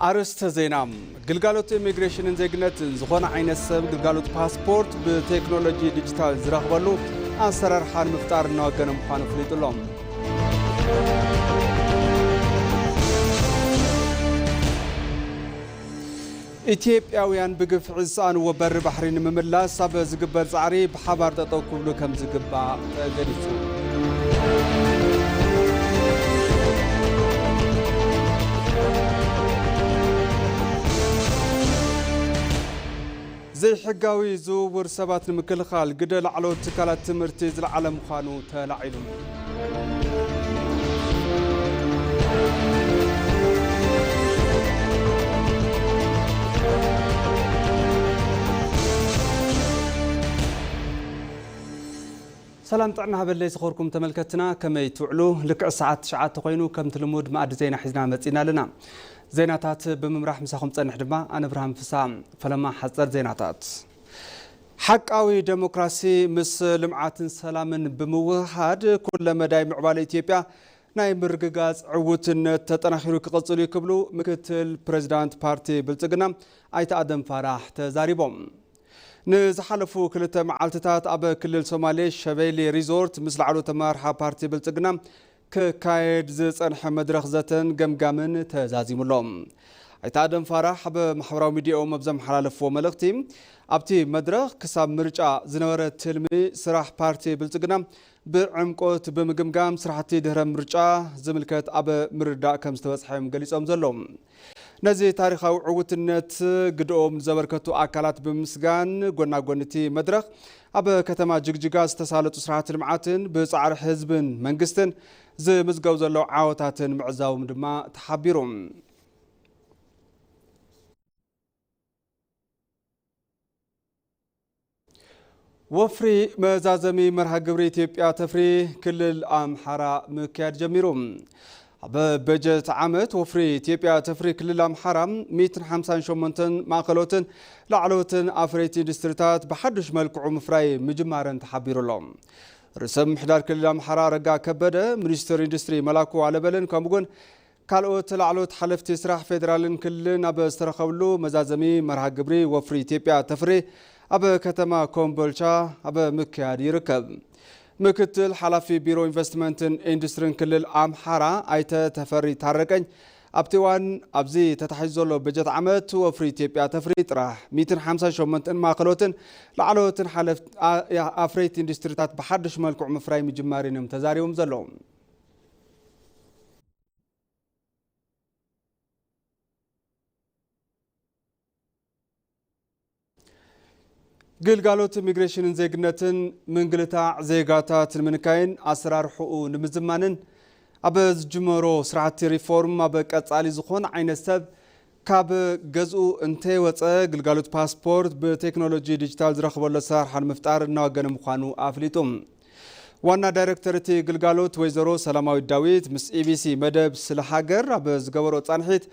ኣርእስተ ዜና። ግልጋሎት ኢሚግሬሽንን ዜግነትን ዝኾነ ዓይነት ሰብ ግልጋሎት ፓስፖርት ብቴክኖሎጂ ዲጂታል ዝረኽበሉ ኣሰራርሓ ንምፍጣር እናወገነ ምዃኑ ኣፍሊጡ ኣሎ። ኢትዮጵያውያን ብግፍዒ ዝሰኣንዎ በሪ ባሕሪ ንምምላስ ኣብ ዝግበር ጻዕሪ ብሓባር ጠጠው ክብሉ ከም ዝግባእ ተገሊጹ። ዘይሕጋዊ ዝውውር ሰባት ንምክልኻል ግደ ላዕለዎት ትካላት ትምህርቲ ዝለዓለ ምዃኑ ተላዒሉ። ሰላም ጥዕና ሃበለይ ዝኸርኩም ተመልከትና፣ ከመይ ትውዕሉ? ልክዕ ሰዓት ትሽዓተ ኮይኑ፣ ከምቲ ልሙድ መኣዲ ዜና ሒዝና መጺና ኣለና። ዜናታት ብምምራሕ ምሳኹም ጸንሕ ድማ ኣነ ብርሃን ፍሳ። ፈለማ ሓጸር ዜናታት። ሓቃዊ ደሞክራሲ ምስ ልምዓትን ሰላምን ብምውህሃድ ኩለ መዳይ ምዕባለ ኢትዮጵያ ናይ ምርግጋጽ ዕውትነት ተጠናኺሩ ክቕጽል እዩ ክብሉ ምክትል ፕሬዚዳንት ፓርቲ ብልጽግና ኣይተ ኣደም ፋራህ ተዛሪቦም። ንዝሓለፉ ክልተ መዓልትታት ኣብ ክልል ሶማሌ ሸበይሊ ሪዞርት ምስ ላዕለዎት ኣመራርሓ ፓርቲ ብልጽግና ክካየድ ዝጸንሐ መድረኽ ዘተን ገምጋምን ተዛዚሙ ኣሎ። ኣይተ ኣደም ፋራህ ኣብ ማሕበራዊ ሚዲያኦም ኣብ ዘመሓላለፍዎ መልእኽቲ፣ ኣብቲ መድረኽ ክሳብ ምርጫ ዝነበረ ትልሚ ስራሕ ፓርቲ ብልጽግና ብዕምቆት ብምግምጋም ስራሕቲ ድሕረ ምርጫ ዝምልከት ኣብ ምርዳእ ከም ዝተበጽሐ እዮም ገሊጾም ዘለዉ። ነዚ ታሪኻዊ ዕውትነት ግድኦም ዘበርከቱ ኣካላት ብምስጋን፣ ጎና ጎኒ እቲ መድረኽ ኣብ ከተማ ጅግጅጋ ዝተሳለጡ ስራሕቲ ልምዓትን ብጻዕሪ ህዝብን መንግስትን ዝምዝገቡ ዘለዉ ዓወታትን ምዕዛቦም ድማ ተሓቢሩ። ወፍሪ መዛዘሚ መርሃ ግብሪ ኢትዮጵያ ተፍሪ ክልል ኣምሓራ ምክያድ ጀሚሩ። ኣብ በጀት ዓመት ወፍሪ ኢትዮጵያ ተፍሪ ክልል ኣምሓራ ሚእትን ሓምሳን ሸሞንተን ማእኸሎትን ላዕለዎትን ኣፍረይቲ ኢንዱስትሪታት ብሓዱሽ መልክዑ ምፍራይ ምጅማረን ተሓቢሩ ኣሎ። ርእሰ ምምሕዳር ክልል ኣምሓራ ኣረጋ ከበደ፣ ሚኒስትር ኢንዱስትሪ መላኩ ኣለበልን ከምኡውን ካልኦት ላዕለዎት ሓለፍቲ ስራሕ ፌዴራልን ክልልን ኣብ ዝተረኸብሉ መዛዘሚ መርሃ ግብሪ ወፍሪ ኢትዮጵያ ተፍሪ ኣብ ከተማ ኮምቦልቻ ኣብ ምክያድ ይርከብ። ምክትል ሓላፊ ቢሮ ኢንቨስትመንትን ኢንዱስትሪን ክልል ኣምሓራ ኣይተ ተፈሪ ታረቀኝ ኣብቲ እዋን፣ ኣብዚ ተታሒዙ ዘሎ በጀት ዓመት ወፍሪ ኢትዮጵያ ተፍሪ ጥራሕ ሚእትን ሓምሳን ሸሞንተን ማእኸሎትን ላዕለዎትን ሓለፍቲ ኣ-፣ ኣፍረይቲ ኢንዱስትሪታት ብሓድሽ መልክዑ ምፍራይ ምጅማርን እዮም ተዛሪቦም ዘለዉ። ግልጋሎት ኢሚግሬሽንን ዜግነትን ምንግልታዕ ዜጋታት ንምንካይን ኣሰራርሕኡ ንምዝማንን ኣብ ዝጅመሮ ስራሕቲ ሪፎርም፣ ኣብ ቀጻሊ ዝኾነ ዓይነት ሰብ ካብ ገዝኡ እንተይወጸ ግልጋሎት ፓስፖርት ብቴክኖሎጂ ዲጂታል ዝረኽበሉ ኣሰራርሓ ንምፍጣር እናወገነ ምዃኑ ኣፍሊጡ። ዋና ዳይሬክተር እቲ ግልጋሎት ወይዘሮ ሰላማዊት ዳዊት ምስ ኢቢሲ መደብ ስለ ሃገር ኣብ ዝገበሮ ጻንሒት፣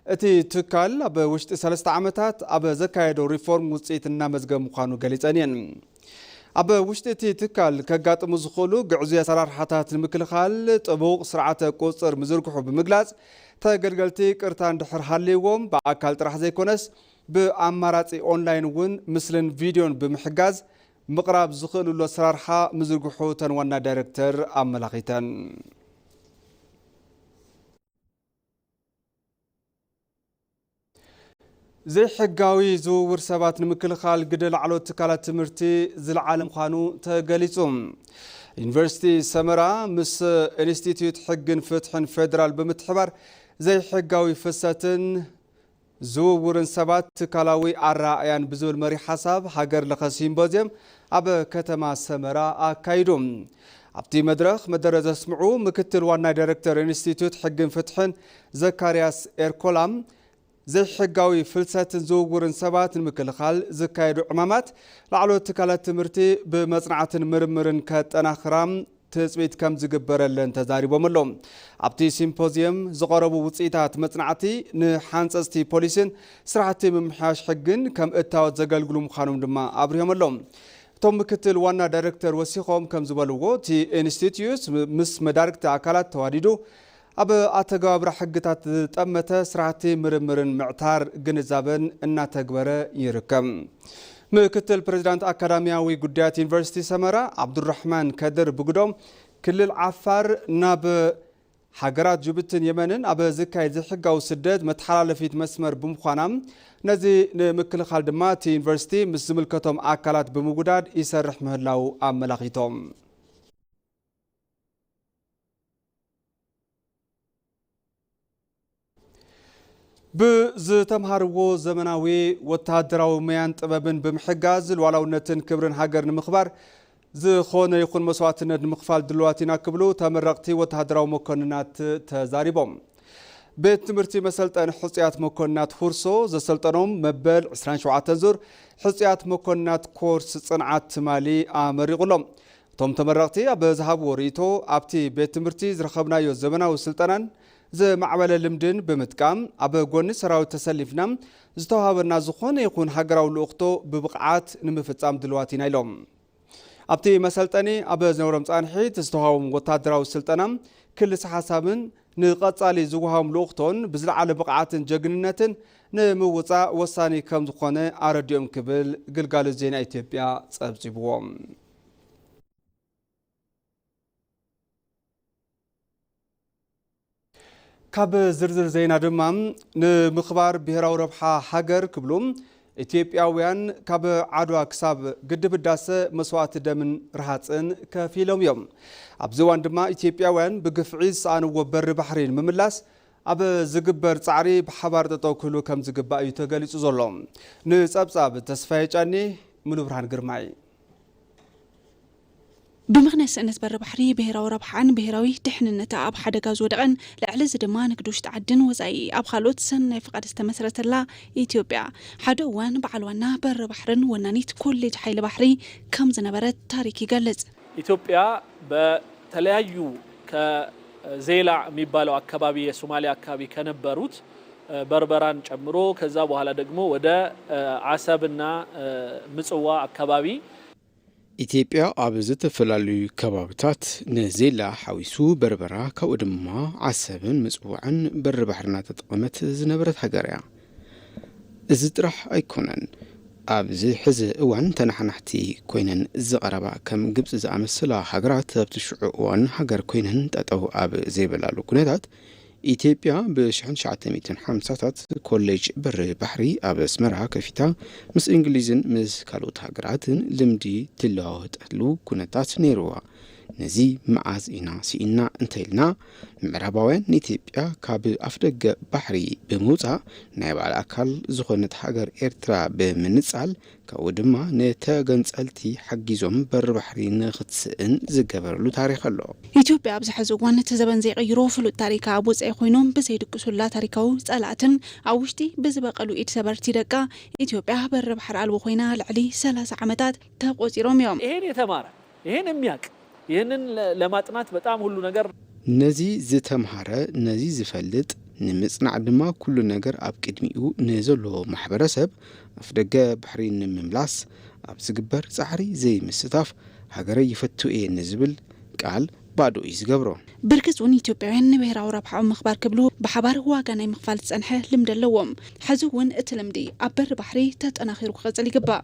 እቲ ትካል ኣብ ውሽጢ ሰለስተ ዓመታት ኣብ ዘካየዶ ሪፎርም ውጽኢት እናመዝገበ ምዃኑ ገሊጸን እየን። ኣብ ውሽጢ እቲ ትካል ከጋጥሙ ዝኽእሉ ግዕዙይ ኣሰራርሓታት ንምክልኻል ጥቡቕ ስርዓተ ቁጽጽር ምዝርግሑ ብምግላጽ፣ ተገልገልቲ ቅርታ እንድሕር ሃልይዎም ብኣካል ጥራሕ ዘይኮነስ ብኣማራጺ ኦንላይን እውን ምስልን ቪድዮን ብምሕጋዝ ምቕራብ ዝኽእልሉ ኣሰራርሓ ምዝርግሑ እተን ዋና ዳይሬክተር ኣመላኺተን። ዘይሕጋዊ ዝውውር ሰባት ንምክልኻል ግደ ላዕለዎት ትካላት ትምህርቲ ዝለዓለ ምዃኑ ተገሊጹ። ዩኒቨርሲቲ ሰመራ ምስ ኢንስቲትዩት ሕግን ፍትሕን ፌዴራል ብምትሕባር ዘይሕጋዊ ፍሰትን ዝውውርን ሰባት ትካላዊ ኣረኣእያን ብዝብል መሪሕ ሓሳብ ሃገር ለኸ ሲምፖዝየም ኣብ ከተማ ሰመራ ኣካይዱ። ኣብቲ መድረኽ መደረ ዘስምዑ ምክትል ዋና ዳይሬክተር ኢንስቲትዩት ሕግን ፍትሕን ዘካርያስ ኤርኮላም፣ ዘይሕጋዊ ፍልሰትን ዝውውርን ሰባት ንምክልኻል ዝካየዱ ዕማማት ላዕለዎት ትካላት ትምህርቲ ብመጽናዕትን ምርምርን ከጠናኽራ ትጽቢት ከም ዝግበረለን ተዛሪቦም ኣለዉ። ኣብቲ ሲምፖዝየም ዝቐረቡ ውጽኢታት መጽናዕቲ ንሓንጸጽቲ ፖሊሲን ስራሕቲ ምምሕያሽ ሕግን ከም እታወት ዘገልግሉ ምዃኖም ድማ ኣብሪሆም ኣለዉ። እቶም ምክትል ዋና ዳይሬክተር ወሲኾም ከም ዝበልዎ፣ እቲ ኢንስቲትዩት ምስ መዳርግቲ ኣካላት ተዋዲዱ ኣብ ኣተገባብራ ሕግታት ዝጠመተ ስራሕቲ ምርምርን ምዕታር ግንዛበን እናተግበረ ይርከብ። ምክትል ፕሬዚዳንት ኣካዳሚያዊ ጉዳያት ዩኒቨርሲቲ ሰመራ ዓብዱራሕማን ከድር ብግዶም፣ ክልል ዓፋር ናብ ሃገራት ጅቡትን የመንን ኣብ ዝካየድ ዘይሕጋዊ ስደት መተሓላለፊት መስመር ብምዃና፣ ነዚ ንምክልኻል ድማ እቲ ዩኒቨርሲቲ ምስ ዝምልከቶም ኣካላት ብምጉዳድ ይሰርሕ ምህላው ኣመላኺቶም። ብዝተምሃርዎ ዘመናዊ ወተሃደራዊ መያን ጥበብን ብምሕጋዝ፣ ሉዓላውነትን ክብርን ሃገር ንምኽባር ዝኾነ ይኹን መስዋዕትነት ንምኽፋል ድልዋት ኢና ክብሉ ተመረቕቲ ወተሃደራዊ መኮንናት ተዛሪቦም። ቤት ትምህርቲ መሰልጠኒ ሕጹያት መኮንናት ሁርሶ ዘሰልጠኖም መበል ዕስራን ሸውዓተን ዙር ሕጹያት መኮንናት ኮርስ ጽንዓት ትማሊ ኣመሪቑሎም። እቶም ተመረቕቲ ኣብ ዝሃብዎ ርእይቶ፣ ኣብቲ ቤት ትምህርቲ ዝረኸብናዮ ዘመናዊ ስልጠናን ዝማዕበለ ልምድን ብምጥቃም፣ ኣብ ጎኒ ሰራዊት ተሰሊፍና ዝተዋህበና ዝኾነ ይኹን ሃገራዊ ልኡኽቶ ብብቕዓት ንምፍጻም ድልዋት ኢና ኢሎም። ኣብቲ መሰልጠኒ ኣብ ዝነበሮም ጻንሒት ዝተዋህቦም ወታደራዊ ስልጠና፣ ክልሰ ሓሳብን ንቐጻሊ ዝወሃቦም ልኡኽቶን ብዝለዓለ ብቕዓትን ጀግንነትን ንምውጻእ ወሳኒ ከም ዝኾነ ኣረዲኦም ክብል ግልጋሎት ዜና ኢትዮጵያ ጸብጺብዎ። ካብ ዝርዝር ዜና ድማ፣ ንምኽባር ብሄራዊ ረብሓ ሃገር ክብሉ ኢትዮጵያውያን ካብ ዓድዋ ክሳብ ግድብ ህዳሰ መስዋእቲ ደምን ረሃፅን ከፊሎም እዮም። ኣብዚ እዋን ድማ ኢትዮጵያውያን ብግፍዒ ዝሰኣንዎ በሪ ባሕሪ ንምምላስ ኣብ ዝግበር ጻዕሪ ብሓባር ጠጠው ክብሉ ከም ዝግባእ እዩ ተገሊጹ ዘሎ። ንጸብጻብ ተስፋዬ ጫኒ፣ ሙሉ ብርሃን ግርማይ። ብምኽንያት ስእነት በሪ ባሕሪ ብሄራዊ ረብሓን ብሄራዊ ድሕንነታ ኣብ ሓደጋ ዝወደቐን፣ ልዕሊ እዚ ድማ ንግዲ ውሽጢ ዓድን ወጻኢ ኣብ ካልኦት ሰናይ ፍቓድ ዝተመስረተላ ኢትዮጵያ፣ ሓደ እዋን በዓል ዋና በሪ ባሕርን ወናኒት ኮሌጅ ሓይሊ ባሕሪ ከም ዝነበረት ታሪክ ይገልጽ። ኢትዮጵያ በተለያዩ ከዜላ የሚባለው አካባቢ፣ የሶማሊያ አካባቢ ከነበሩት፣ እ፣ በርበራን ጨምሮ፣ ከዛ በኋላ ደግሞ ወደ፣ እ፣ አሰብና፣ እ፣ ምጽዋ አካባቢ ኢትዮጵያ ኣብ ዝተፈላለዩ ከባብታት ንዜላ ሓዊሱ በርበራ፣ ካብኡ ድማ ዓሰብን ምጽዋዕን በሪ ባሕሪ እናተጠቐመት ዝነበረት ሃገር እያ። እዚ ጥራሕ ኣይኮነን። ኣብዚ ሕዚ እዋን ተነሓናሕቲ ኮይነን ዝቐረባ ከም ግብፂ ዝኣመሰላ ሃገራት ኣብቲ ሽዑ እዋን ሃገር ኮይነን ጠጠው ኣብ ዘይበላሉ ኩነታት፣ ኢትዮጵያ ብሽሕን ትሽዓተ ሚእትን ሓምሳታት ኮሌጅ በሪ ባሕሪ ኣብ ኣስመራ ከፊታ ምስ እንግሊዝን ምስ ካልኦት ሃገራትን ልምዲ ትለዋወጠሉ ኩነታት ነይርዋ። ነዚ መዓዝ ኢና ስኢና እንተኢልና፣ ምዕራባውያን ንኢትዮጵያ ካብ ኣፍደገ ባሕሪ ብምውጻእ ናይ ባዕላ ኣካል ዝኾነት ሃገር ኤርትራ ብምንጻል፣ ካብኡ ድማ ንተገንጸልቲ ሓጊዞም በሪ ባሕሪ ንኽትስእን ዝገበረሉ ታሪኽ ኣሎ። ኢትዮጵያ ኣብዚ ሕዚ እዋን እቲ ዘበን ዘይቅይሮ ፍሉጥ ታሪካ ኣብ ወጻኢ ኮይኖም ብዘይድቅሱላ ታሪካዊ ጸላእትን ኣብ ውሽጢ ብዝበቀሉ ኢድ ሰበርቲ ደቃ ኢትዮጵያ በሪ ባሕሪ ኣልቦ ኮይና ልዕሊ ሰላሳ ዓመታት ተቆጺሮም እዮም። ይሄን የተማረ፣ ይሄን የሚያውቅ፣ ይህንን ለ-፣ ለማጥናት በጣም ሁሉ ነገር ነዚ ዝተምሃረ፣ ነዚ ዝፈልጥ፣ ንምጽናዕ ድማ ኩሉ ነገር ኣብ ቅድሚኡ ንዘሎ ማሕበረሰብ ኣፍደገ ባሕሪ ንምምላስ ኣብ ዝግበር ጻዕሪ ዘይምስታፍ ሃገረይ ይፈቱ እየ ንዝብል ቃል ባዶ እዩ ዝገብሮ። ብርግጽ እውን ኢትዮጵያውያን ንብሄራዊ ረብሓኦም ምኽባር ክብሉ ብሓባር ዋጋ ናይ ምኽፋል ዝጸንሐ ልምዲ ኣለዎም። ሕዚ እውን እቲ ልምዲ ኣብ በሪ ባሕሪ ተጠናኺሩ ክቐጽል ይግባእ።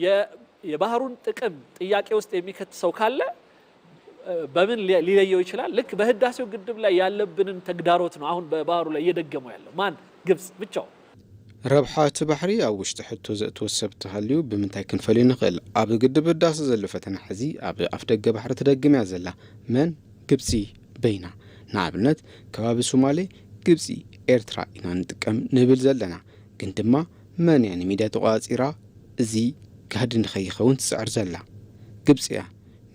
የ-፣ የባህሩን ጥቅም ጥያቄ ውስጥ የሚከት ሰው ካለ፣ እ፣ በምን ሊ-፣ ሊለየው ይችላል? ልክ በህዳሴው ግድብ ላይ ያለብንን ተግዳሮት ነው አሁን በባህሩ ላይ እየደገመው ያለው። ማን? ግብጽ ብቻው። ረብሓ እቲ ባሕሪ ኣብ ውሽጢ ሕቶ ዘእትዎ ሰብ ተሃልዩ ብምንታይ ክንፈልዮ ንኽእል? ኣብ ግድብ ህዳሰ ዘሎ ፈተና ሕዚ ኣብ ኣፍደገ ባሕሪ ትደግም እያ ዘላ። መን? ግብጺ በይና። ንኣብነት፣ ከባቢ ሶማሌ፣ ግብጺ፣ ኤርትራ ኢና ንጥቀም ንብል ዘለና። ግን ድማ መን እያ ንሚድያ ተቆጻጺራ እዚ ጋህዲ ንኸይኸውን ትጽዕር ዘላ? ግብጺ እያ።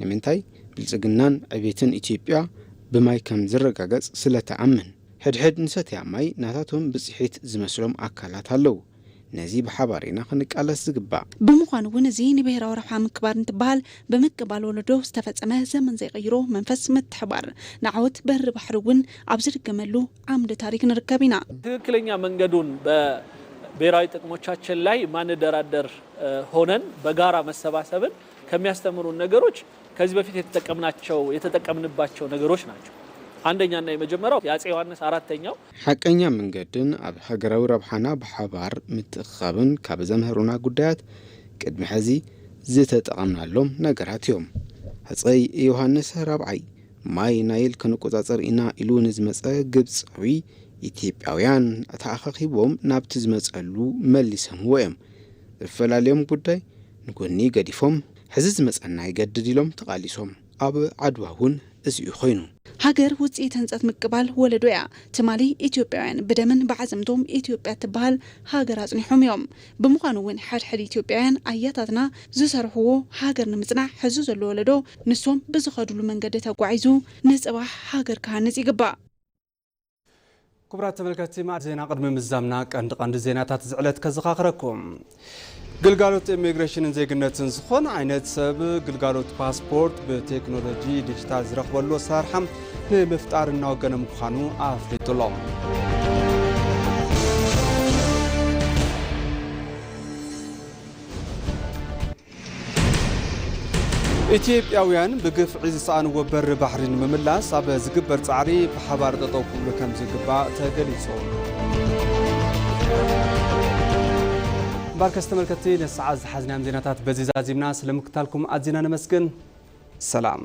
ንምንታይ? ብልጽግናን ዕቤትን ኢትዮጵያ ብማይ ከም ዝረጋገጽ ስለ ትኣምን። ሕድሕድ ንሰትያ ማይ ናታቶም ብጽሒት ዝመስሎም ኣካላት ኣለዉ። ነዚ ብሓባር ኢና ክንቃለስ ዝግባእ። ብምዃኑ እውን እዚ ንብሄራዊ ረብሓ ምክባር እንትበሃል ብምቅባል ወለዶ ዝተፈጸመ ዘመን ዘይቅይሮ መንፈስ ምትሕባር ንዓወት በሪ ባሕሪ እውን ኣብ ዝድገመሉ ዓምዲ ታሪክ ንርከብ ኢና። ትክክለኛ መንገዱን በብሔራዊ ጥቅሞቻችን ላይ ማንደራደር፣ እ፣ ሆነን በጋራ መሰባሰብን ከሚያስተምሩን ነገሮች ከዚህ በፊት የተጠቀምናቸው፣ የተጠቀምንባቸው ነገሮች ናቸው። አንደኛና የመጀመሪያው የአጼ ዮሐንስ አራተኛው ሓቀኛ መንገድን ኣብ ሃገራዊ ረብሓና ብሓባር ምትእኽኻብን ካብ ዘምህሩና ጉዳያት ቅድሚ ሕዚ ዝተጠቐምናሎም ነገራት እዮም። ሃፀይ ዮሃንስ ራብዓይ ማይ ናይል ክንቆጻጸር ኢና ኢሉ ንዝመጸ ግብጻዊ ኢትዮጵያውያን ተኣኻኺቦም ናብቲ ዝመጸሉ መሊሰምዎ እዮም። ዝፈላለዮም ጉዳይ ንጎኒ ገዲፎም ሕዚ ዝመጸና ይገድድ ኢሎም ተቓሊሶም። ኣብ ዓድዋ እውን እዚ'ዩ ኮይኑ። ሃገር ውፅኢት ህንፀት ምቅባል ወለዶ እያ። ትማሊ ኢትዮጵያውያን ብደምን ብዓፅምቶም ኢትዮጵያ እትበሃል ሃገር ኣፅኒሖም እዮም። ብምዃኑ እውን ሓድሕድ ኢትዮጵያውያን ኣያታትና ዝሰርሕዎ ሃገር ንምፅናዕ ሕዚ ዘሎ ወለዶ ንሶም ብዝኸድሉ መንገዲ ተጓዒዙ ንፅባሕ ሃገር ክሃንፅ ይግባእ። ክቡራት ተመልከትቲ ማዕድ ዜና ቅድሚ ምዛምና ቀንዲ ቀንዲ ዜናታት ዝዕለት ከዘኻኽረኩም። ግልጋሎት ኢሚግሬሽንን ዜግነትን ዝኾነ ዓይነት ሰብ ግልጋሎት ፓስፖርት ብቴክኖሎጂ ዲጂታል ዝረኽበሉ ኣሰራርሓ ንምፍጣር እናወገነ ምዃኑ ኣፍሊጡ ኣሎ። ኢትዮጵያውያን ብግፍዒ ዝሰኣንዎ በሪ ባሕሪ ንምምላስ ኣብ ዝግበር ፃዕሪ ብሓባር ጠጠው ክብሉ ከም ዝግባእ ተገሊፁ። እምበኣርከስ ተመልከትቲ ነዚ ሰዓት ዝሓዝናዮም ዜናታት በዚ ዛዚምና፣ ስለምክታልኩም ኣዚና ነመስግን። ሰላም።